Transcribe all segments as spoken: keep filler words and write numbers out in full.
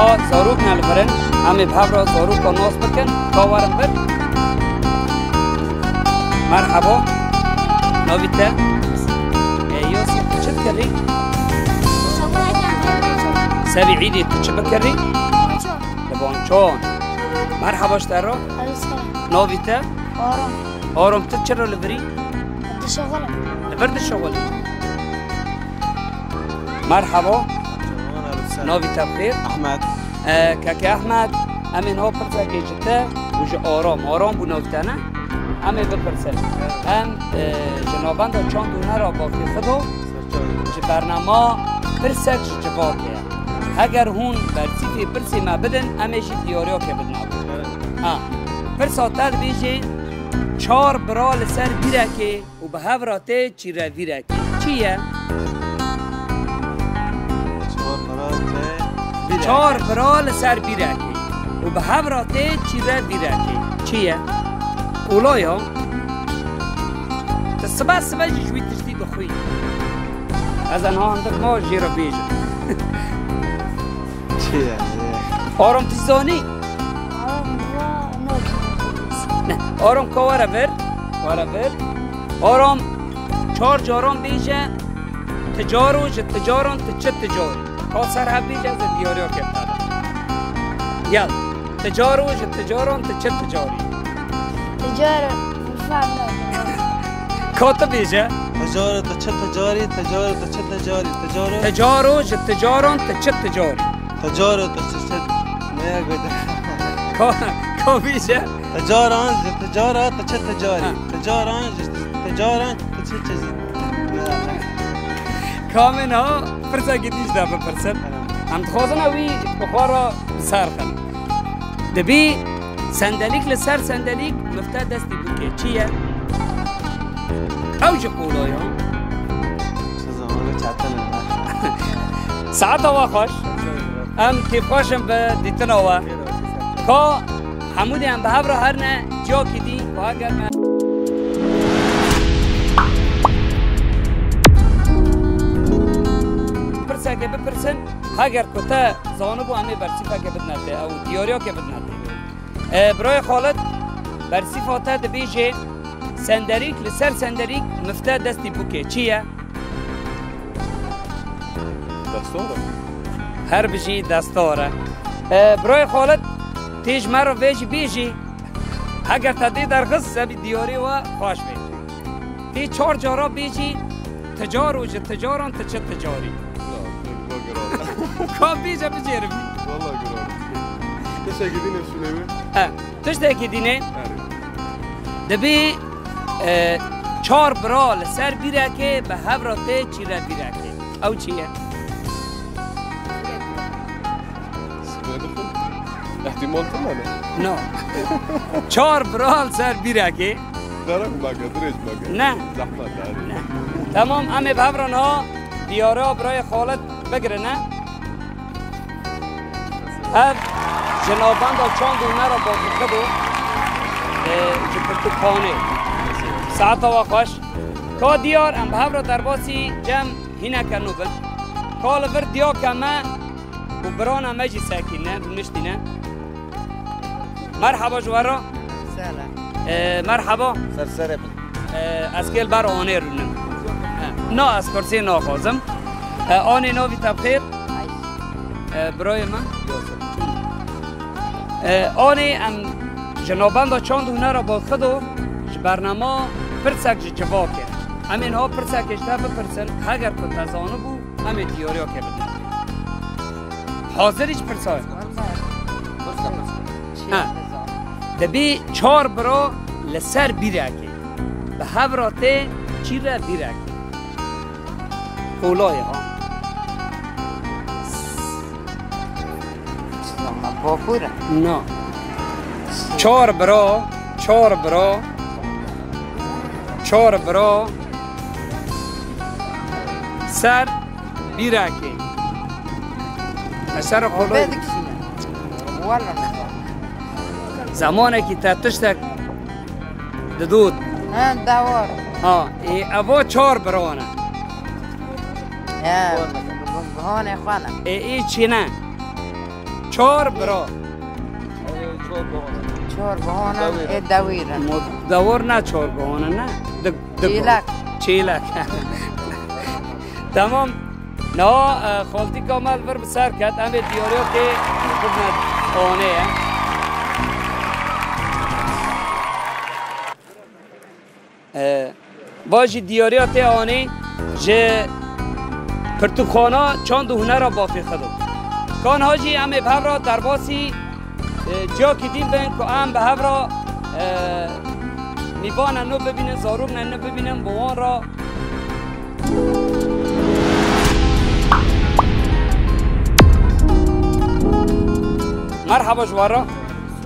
Zarok ne li vir in, em ê bi hev re zaroka nas bikin, ka werin vir. Merhaba. Navî te? E, Yasîn, tu çi dikirî? Serê îdê tu çi bikirî? Li Bançan. Merhaba ji te re. Navî te? Aram. Aram, tu çi re li vir î? Dişixulim. Li vir dişixulî? Merhaba. Navî te bi xêr? Ehmed. E, keke Ehmed, em ê niha pirsekê ji te û ji Aram. Aram bû nav te, ne? Em ê bipirsin. Em, e, ji navenda çand û hunera Bakî Xido ji bernama Pirsek ji Civakê ye. Heger hûn bersîfê pirsê me bidin, em ê jî diyariyakê bidin. Ha. Pirsa te dibêje, çar bira li ser bîrekê û bi hev re tê çîrevîrekê. Çi ye? Çar bira tê bîrekê. Çar bira li ser bîrekê û bi hev re tê çîrevîrekê. Çi ye? Qolay e. Tu sibe sibe jî ji wî tiştî dixwî. Ez aniha hindik ma jê re bêjim. Çi ye? Aram, tu zanî? Aram, ya, ne? Ne. Aram, ka were vir. Were vir. Aram, çar caran bêje, ti car û ji ti caran ti çi ti carî. Ka ser hev bêje, ez ê diyariya kê bide. Gel. Ti car û ji ti caran ti çi ti carî. Ti car, fam ne. Ka tu bêje. Ti car û ti çi ti carî, ti car û ti çi ti carî, ti car û Ti car û ji ti caran ti çi ti carî. Ti car û ti çi çi ne ya gote. Ka, ka bêje. Ti caran ji ti cara ti çi ti carî. Ha. Ti caran ji ti caran ti çi çi. Ka em ê niha pirsekî dî ji te bipirsin. Em dixwazin ew wî bi xwe re bi ser xin. Dibî sendelîk li ser sendelîk mifte destî bûkê. Çi ye? Ew jî qolay e. Çi zamanê çetin e. Saeta we xweş. Em kêfxweş in bi dîtina we. Ka hemû dê em bi hev re herine ciyakî dî ku heger me pirsekê bipirsin, heger ku te zanibû, em ê bersîfekê bidine te, ew diyariyakê bidine te. E, birayê Xalid, bersîfa te dibêje, senderîk li ser senderîk mifte destî bûkê. Çi ye? Destor e. Her bijî destor e. E, birayê Xalid, tê ji me re vê jî bêjî, heger te dê derxist, sebî diyarê we xweş bê. Tê çar cara bêjî, ti car û ji ti caran ti çi ti carî. Ya, wela giran. Ka bêje bicêrim. Wela giran. Tiştekî dîne şûnê wê? He, tiştekî dîne. Erê. Dibî, e, çar bira li ser bîrekê bi hev re tê çîrevîrekê. Ew çi ye? Sibê dixwin. Ehtimal tune ne? No. Çar bira li ser bîrekê. Derek meke, dirêj meke. Ne. Zehmet e. Ne. Tamam, em ê bi hev re niha diyariya birayê Xalid bigirine. Ev ji navbenda çand û hunera Bakî Xido, e, ji pirtûkxanê. Saeta we xweş. Ka diyar, em bi hev re derbasî cem hîneke nû bin. Ka li vir diyake me û birana me jî sekîne, rûniştîne. Merhaba ji we re. Sela. E, merhaba. Ser serê min. E, ez kê li ber anê rûnim. E, na, ez kursiyê naxwazim. E, anê navî te bi xêr? Ayş. E, birayê min. Yosef. E, anê em ji navbenda çand û hunera Bakî Xido ji bernama Pirsek ji Civakê. Em ê niha pirsekê ji te bipirsin, heger ku te zanibû, em ê diyariyakê bidin. Hazir î ji pirsa? Pirsa, pirsa. Ha. Dibî çar bira li ser bîrekê. Bi hev re tê çîrevîrekê. Qolay e, ha. Ama bapûr e. Na. Çar bira, çar bira, çar bira ser bîrekê. Eser xwe Bê dikişîne. Wala ne. Zamanekî te tiştek didot. Ha, dawar. Ha, ê, eva çar biran e. He, guhanê xwe ne. Ê, ê çi ne? Çar bira. Çar guhan in, ê dewîr in. Mo-, dewar ne çar guhan in, ne? Di, di Çêlek. Çêlek. Tamam. Niha, e, xaltîka me li vir bi ser ket. Em ê diyariya tê bibne anê ye. E, va jî diyariya tê anî ji pirtûkxana çand û hunera Bafê Xido. Ka niha jî em ê bi hev re derbasî, e, ciyakî din bin ku em bi hev re, e, mîvane nû bibînin, zarokne nû bibînin, bi wan re. Merhaba ji we re.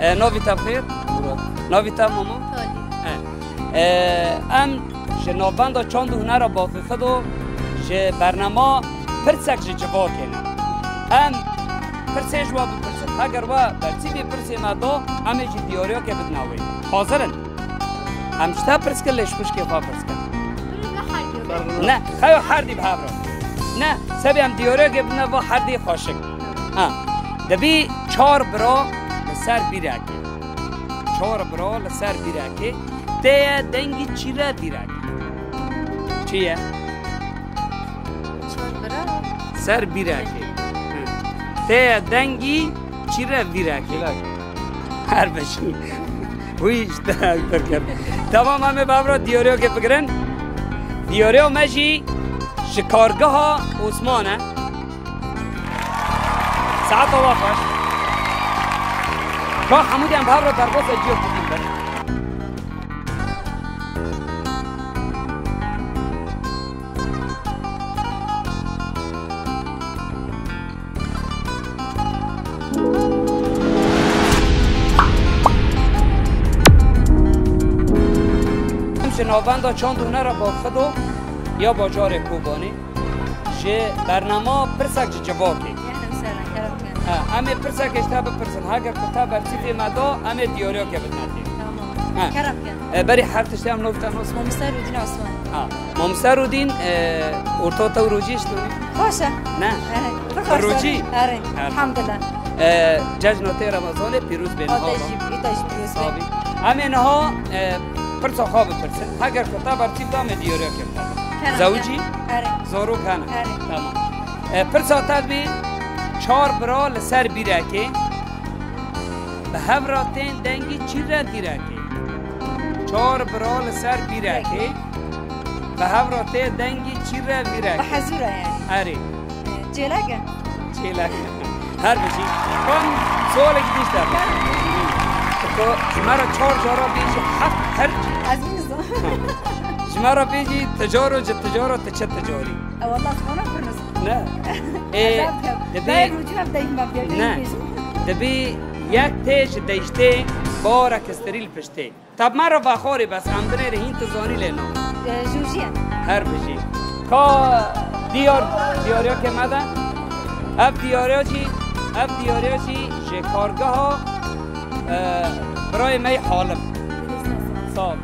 E, navî te bi xêr? Murat. Navî te mama? Talî. E. Ee, em ji navbenda çand û hunera Bafê Xido ji bernama Pirsek ji Civakê ne. Em pirsê ji we bipirsin. Heger we bersiv vê pirsê me da, em ê jî diyariyeke bidine wê. Hazir in? Em ji te pirs kin, lê ji xwişkê xwe pirs kin. Ne, xeyo herdî bi hev re. Ne, sebê em diyariyeke bidine va herdî xweşik. Ha, dibî çar bira li ser bîrekê. Çar bira li ser bîrekê. Tê ye dengî çîre bîrek. Çi ye? Çar bira. Ser bîrekê. Hı. Tê ye dengî çîre bîrekê. Bîrek. Her beşî. Wî işte, ektir kir. Tamam, em ê bi hev re diyariyekê bigirin. Diyariya me jî ji kargeha Osman e. Saeta we xweş. Ka hemû diyan bi hev re derbasa ciyekî din bin. Em ji navenda çand û hunera Bafê Xido ya bajarê Kobanê. Ji bernama Pirsek ji Civakê. Ehlen we sehlen, kerem kin. Ha, em ê pirsekê ji te bipirsin. Heger ku te bersiv vê me da, em ê diyariyekê bidine tê. Tamam. Ha. Kerem kin. E, berî her tiştî em navê te nas bikin. Mamoste Rûdîn Osman. Ha. Mamoste Rûdîn, e, orta te û rojî ji tu ne? Xweş e. Ne? Erê. Bi rojî? Erê. Erê. Elhamdulillah. E, cejna te Remezanê pîroz bê niha. Te jî, te jî pîroz bê. Sabî. Em ê niha, e, pirsa xwe bipirsin. Heger ku te bersiv da, em ê diyariyekê bidine. Kerem kin. Zewicî? Erê. Zarok hene? Erê. Tamam. E, pirsa te dibî çar bira li ser bîrekê. Bi hev re tên dengî çîre dîrekê. Çar bira li ser bîrekê. Bi hev re tê dengî çîre vîrekê. Bi hezû re yani. Erê. E, çêlek e. Çêlek. Her bijî. Kan sualek dîş te. Ko ji me re çar cara bêjî heft her. Ez nizam. Ji me re bêjî tijaro ji tijaro ti çi ticarî? E, wallah, ez vana birniz. Ne. E, Azad kem. Dibî. Dayê rûcî ev deyim ben bir Ne. Dibî yek tê ji deyştê, barek stirî li piştê. Tab me re vexwarê bes em binêre hîn tu zanî lê na. E, Jûjî ye. Her bijî. Ka diyar, diyariyekê me de. Ev diyariya jî, ev diyariya jî ji kargeha, e, birayê me yê Halim. Sağ ol.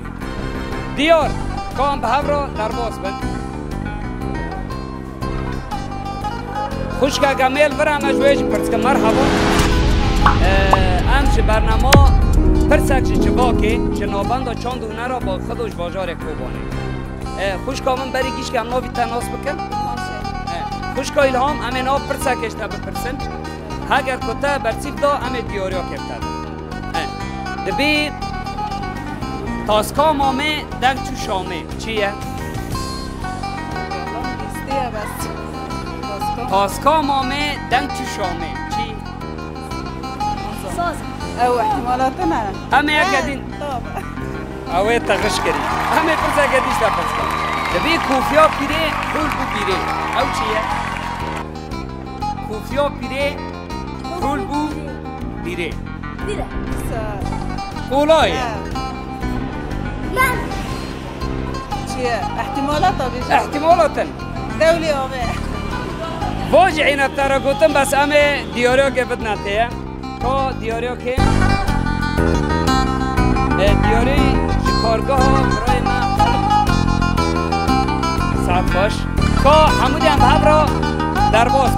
Diyar, ka em bi hev re derbas bin. Xwişkeke mêl vir e, em ji wê jî pirs kin. Merhaba. Ee, em ji bernama Pirsek ji Civakê, ji navbenda çand û hunera Bafê Xido ji bajarê Kobanê. Ee, xwişka min, berî gişkê em navî te nas bikin. Ee, xwişka Îlham, em ê nav pirsekê ji te bipirsin. Heger ku te bersiv da, em ê diyariyekê bi te bidin. Ee, dibî taska mamê deng çû Şamê. Çi ye? Lîsteye bes. Taska. Taska mamê deng çû Şamê. Çi? Saz. Ew ihtimalatin e. Em ê yeke din. Tamam. Ew ê te xiş kirî. Em ê pirseke dî ji te pirs kin. Dibî kofiya pîrê xul bû bîrê. Ew çi ye? Kofiya pîrê xul bû bîrê. Bîrê. Qolay e. He. Çi ye? Ihtimalata bêje. Ihtimalatin. Dewlê avê. Vaj îne te re gotin, bes em ê diyariyekê bidine tê ye. Ka diyariyekê. E, diyarî ji kargeha birayê me. Saet baş. Ka hemû diyan bi hev re derbas